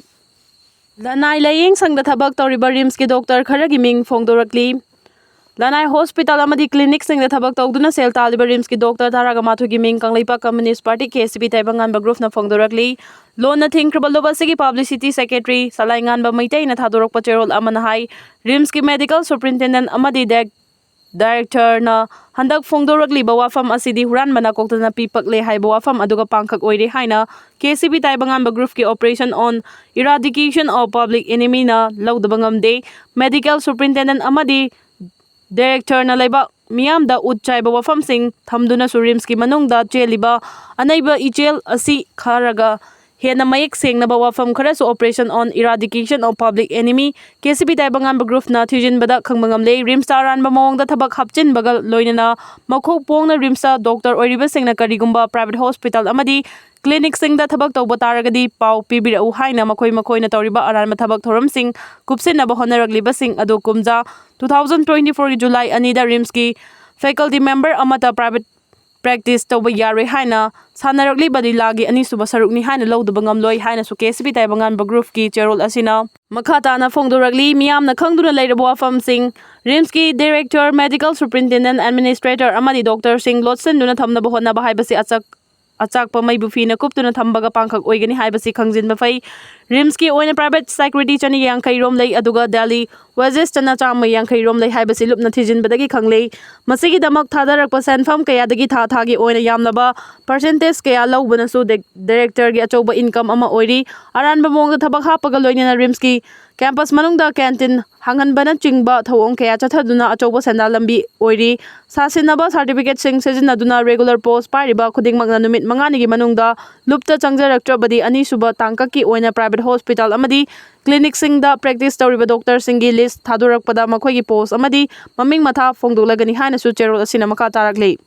ꯂꯅꯥꯏ ꯂꯥꯌꯦꯡ ꯁꯪꯗ ꯊꯕꯛ ꯇꯧꯔꯤꯕ ꯔꯤꯝꯁꯀꯤ ꯗꯣꯛꯇꯔ ꯈꯔꯒꯤ ꯃꯤꯡ ꯐꯣꯡꯗꯣꯔꯛꯂꯤ꯫ ꯂꯅꯥꯏ ꯍꯣꯁꯄꯤꯇꯥꯜ ꯑꯃꯗꯤ ꯀ꯭ꯂꯤꯅꯤꯛꯁꯤꯡꯗ ꯊꯕꯛ ꯇꯧꯗꯨꯅ ꯁꯦꯜ ꯇꯥꯜꯂꯤꯕ ꯔꯤꯝꯁꯀꯤ ꯗꯣꯛꯇꯔ ꯇꯔꯥꯒ ꯃꯥꯊꯣꯏꯒꯤ ꯃꯤꯡ ꯀꯪꯂꯩꯄꯥꯛ ꯀꯝꯌꯨꯅꯤꯁ꯭ꯠ ꯄꯥꯔꯇꯤ, ꯀꯦ ꯑꯦꯁ ꯌꯨ ꯄꯤ, ꯇꯥꯏꯕꯪꯉꯥꯟꯕ ꯒ꯭ꯔꯨꯞꯅ ꯐꯣꯡꯗꯣꯔꯛꯂꯤ꯫ ꯂꯣꯟꯅ ꯊꯤꯡꯈ꯭ꯔꯕ ꯂꯨꯞ ꯑꯁꯤꯒꯤ ꯄꯕ꯭ꯂꯤꯁꯤꯇꯤ ꯁꯦꯀ꯭ꯔꯦꯇꯔꯤ ꯁꯂꯥꯏꯉꯥꯟꯕ ꯃꯩꯇꯩꯅ ꯊꯥꯗꯣꯔꯛꯄ ꯆꯦꯔꯣꯜ ꯑꯃꯅ ꯍꯥꯏ, ꯔꯤꯝꯁꯀꯤ ꯃꯦꯗꯤꯀꯦꯜ ꯁꯨꯄ꯭ꯔꯤꯟꯇꯦꯟꯗꯦꯟꯠ ꯑꯃꯗꯤ ꯗꯥꯏꯔꯦꯛ-, ꯗꯥꯏꯔꯦꯛꯇꯔꯅ ꯍꯟꯗꯛ ꯐꯣꯡꯗꯣꯔꯛꯂꯤꯕ ꯋꯥꯐꯝ ꯑꯁꯤꯗꯤ ꯍꯨꯔꯥꯟꯕ ꯅꯥꯀꯣꯛꯇꯅ ꯄꯤ ꯄꯛꯂꯦ ꯍꯥꯏꯕ ꯋꯥꯐꯝ ꯑꯗꯨꯒ ꯄꯥꯡꯈꯛ ꯑꯣꯏꯔꯦ ꯍꯥꯏꯅ K S U P Taibangnganba ꯒ꯭ꯔꯨꯞꯀꯤ Operation on Eradication of Public Enemyꯅ ꯂꯧꯗꯕ ꯉꯝꯗꯦ꯫ ꯃꯦꯗꯤꯀꯦꯜ ꯁꯨꯄ꯭ꯔꯤꯟꯇꯦꯟꯗꯦꯟꯠ ꯑꯃꯗꯤ ꯗꯥꯏꯔꯦꯛꯇꯔꯅ ꯂꯩꯕꯥꯛ ꯃꯤꯌꯥꯝꯗ ꯎꯠ ꯆꯥꯏꯕ ꯋꯥꯐꯝꯁꯤꯡ ꯊꯝꯗꯨꯅꯁꯨ ꯔꯤꯝꯁꯀꯤ ꯃꯅꯨꯡꯗ ꯆꯦꯜꯂꯤꯕ ꯑꯅꯩꯕ ꯏꯆꯦꯜ ꯑꯁꯤ ꯈꯔꯒ ꯍꯦꯟꯅ ꯃꯌꯦꯛ ꯁꯦꯡꯅꯕ ꯋꯥꯐꯝ ꯈꯔꯁꯨ Operation on Eradication of Public Enemy, K S U P Taibangnganba ꯒ꯭ꯔꯨꯞꯅ ꯊꯤꯖꯤꯟꯕꯗ ꯈꯪꯕ ꯉꯝꯂꯦ꯫ ꯔꯤꯝꯁꯇ ꯑꯔꯥꯟꯕ ꯃꯑꯣꯡꯗ ꯊꯕꯛ ꯍꯥꯞꯆꯤꯟꯕꯒ ꯂꯣꯏꯅꯅ ꯃꯈꯣꯡ ꯄꯣꯡꯅ ꯔꯤꯝꯁꯇ ꯗꯣꯛꯇꯔ ꯑꯣꯏꯔꯤꯕꯁꯤꯡꯅ ꯀꯔꯤꯒꯨꯝꯕ ꯄ꯭ꯔꯥꯏꯚꯦꯠ ꯍꯣꯁꯄꯤꯇꯥꯜ ꯑꯃꯗꯤ ꯀ꯭ꯂꯤꯅꯤꯛꯁꯤꯡꯗ ꯊꯕꯛ ꯇꯧꯕ ꯇꯥꯔꯒꯗꯤ ꯄꯥꯎ ꯄꯤꯕꯤꯔꯛꯎ ꯍꯥꯏꯅ ꯃꯈꯣꯏ ꯃꯈꯣꯏꯅ ꯇꯧꯔꯤꯕ ꯑꯔꯥꯟꯕ ꯊꯕꯛ ꯊꯧꯔꯝꯁꯤꯡ ꯀꯨꯞꯁꯤꯟꯅꯕ ꯍꯣꯠꯅꯔꯛꯂꯤꯕꯁꯤꯡ ꯑꯗꯨ ꯀꯨꯝꯖꯥ two thousand twenty fourꯒꯤ ꯖꯨꯂꯥꯏ ꯑꯅꯤꯗ ꯔꯤꯝꯁꯀꯤ ꯐꯦꯀꯜꯇꯤ ꯃꯦꯝꯕꯔ ꯑꯃꯠꯇ ꯄ꯭ꯔꯥꯏꯚꯦꯠ ꯄ꯭ꯔꯦꯛꯇꯤꯁ ꯇꯧꯕ ꯌꯥꯔꯣꯏ ꯍꯥꯏꯅ ꯁꯥꯟꯅꯔꯛꯂꯤꯕ ꯂꯤꯂꯥꯒꯤ ꯑꯅꯤꯁꯨꯕ ꯁꯔꯨꯛꯅꯤ ꯍꯥꯏꯅ ꯂꯧꯗꯕ ꯉꯝꯂꯣꯏ ꯍꯥꯏꯅꯁꯨ ꯀꯦ ꯑꯦꯁ ꯌꯨ ꯄꯤ ꯇꯥꯏꯕꯪꯉꯥꯟꯕ ꯒ꯭ꯔꯨꯞꯀꯤ ꯆꯦꯔꯣꯜ ꯑꯁꯤꯅ ꯃꯈꯥ ꯇꯥꯅ ꯐꯣꯡꯗꯣꯔꯛꯂꯤ꯫ ꯃꯤꯌꯥꯝꯅ ꯈꯪꯗꯨꯅ ꯂꯩꯔꯕ ꯋꯥꯐꯝꯁꯤꯡ, ꯔꯤꯝꯁꯀꯤ ꯗꯥꯏꯔꯦꯛꯇꯔ, ꯃꯦꯗꯤꯀꯦꯜ ꯁꯨꯄ꯭ꯔꯤꯟꯇꯦꯟꯗꯦꯟꯠ, ꯑꯦꯗꯃꯤꯅꯤꯁꯇ꯭ꯔꯦꯇꯔ ꯑꯃꯗꯤ ꯗꯣꯛꯇꯔꯁꯤꯡ ꯂꯣꯠꯁꯤꯟꯗꯨꯅ ꯊꯝꯅꯕ ꯍꯣꯠꯅꯕ ꯍꯥꯏꯕꯁꯤ ꯑꯆꯥꯛ-, ꯑꯆꯥꯛꯄ ꯃꯩꯕꯨ ꯐꯤꯅ ꯀꯨꯞꯇꯨꯅ ꯊꯝꯕꯒ ꯄꯥꯡꯈꯛ ꯑꯣꯏꯒꯅꯤ ꯍꯥꯏꯕꯁꯤ ꯈꯪꯖꯤꯟꯕ ꯐꯩ꯫ ꯔꯤꯝꯁꯀꯤ ꯑꯣꯏꯅ ꯄ꯭ꯔꯥꯏꯚꯦꯠ ꯁꯦꯀ꯭ꯔꯦꯇꯔꯤ ꯆꯅꯤ ꯌꯥꯡꯈꯩ ꯔꯣꯝ ꯂꯩ, ꯑꯗꯨꯒ ꯗꯦꯜꯂꯤ ꯋꯦꯖꯦꯁꯇꯅ ꯆꯥꯝꯃ ꯌꯥꯡꯈꯩ ꯔꯣꯝ ꯂꯩ ꯍꯥꯏꯕꯁꯤ ꯂꯨꯞꯅ ꯊꯤꯖꯤꯟꯕꯗꯒꯤ ꯈꯪꯂꯦ꯫ ꯃꯁꯤꯒꯤꯗꯃꯛ ꯊꯥꯗꯔꯛꯄ ꯁꯦꯟꯐꯝ ꯀꯌꯥꯗꯒꯤ ꯊꯥ ꯊꯥꯒꯤ ꯑꯣꯏꯅ ꯌꯥꯝꯂꯕ ꯄꯔꯁꯦꯟꯇꯦꯖ ꯀꯌꯥ ꯂꯧꯕꯅꯁꯨ ꯗꯦ-, ꯗꯥꯏꯔꯦꯛꯇꯔꯒꯤ ꯑꯆꯧꯕ ꯏꯟꯀꯝ ꯑꯃ ꯑꯣꯏꯔꯤ꯫ ꯑꯔꯥꯟꯕ ꯃꯑꯣꯡꯗ ꯊꯕꯛ ꯍꯥꯞꯄꯒ ꯂꯣꯏꯅꯅ ꯔꯤꯝꯁꯀꯤ ꯀꯦꯝꯄꯁ ꯃꯅꯨꯡꯗ ꯀꯦꯟꯇꯤꯟ ꯍꯥꯡꯍꯟꯕꯅꯆꯤꯡꯕ ꯊꯧꯑꯣꯡ ꯀꯌꯥ ꯆꯠꯊꯗꯨꯅ ꯑꯆꯧꯕ ꯁꯦꯟꯗꯥꯟ ꯂꯝꯕꯤ ꯑꯣꯏꯔꯤ꯫ ꯁꯥꯁꯤꯟꯅꯕ ꯁꯥꯔꯇꯤꯐꯤꯀꯦꯠꯁꯤꯡ ꯁꯤꯖꯤꯟꯅꯗꯨꯅ ꯔꯤꯒꯨꯂꯔ ꯄꯣꯁ ꯄꯥꯏꯔꯤꯕ ꯈꯨꯗꯤꯡꯃꯛꯅ ꯅꯨꯃꯤꯠ ꯃꯉꯥꯅꯤꯒꯤ ꯃꯅꯨꯡꯗ ꯂꯨꯞꯇ ꯆꯪꯖꯔꯛꯇ꯭ꯔꯕꯗꯤ ꯑꯅꯤꯁꯨꯕ ꯇꯥꯡꯀꯛꯀꯤ ꯑꯣꯏꯅ ꯄ꯭ꯔꯥꯏꯚꯦꯠ ꯍꯣꯁꯄꯤꯇꯥꯜ ꯑꯃꯗꯤ ꯀ꯭ꯂꯤꯅꯤꯛꯁꯤꯡꯗ ꯄ꯭ꯔꯦꯛꯇꯤꯁ ꯇꯧꯔꯤꯕ ꯗꯣꯛꯇꯔꯁꯤꯡꯒꯤ ꯂꯤꯁ ꯊꯥꯗꯣꯔꯛꯄꯗ ꯃꯈꯣꯏꯒꯤ ꯄꯣꯁ ꯑꯃꯗꯤ ꯃꯃꯤꯡ ꯃꯊꯥ ꯐꯣꯡꯗꯣꯛꯂꯒꯅꯤ ꯍꯥꯏꯅꯁꯨ ꯆꯦꯔꯣꯜ ꯑꯁꯤꯅ ꯃꯈꯥ ꯇꯥꯔꯛꯂꯤ꯫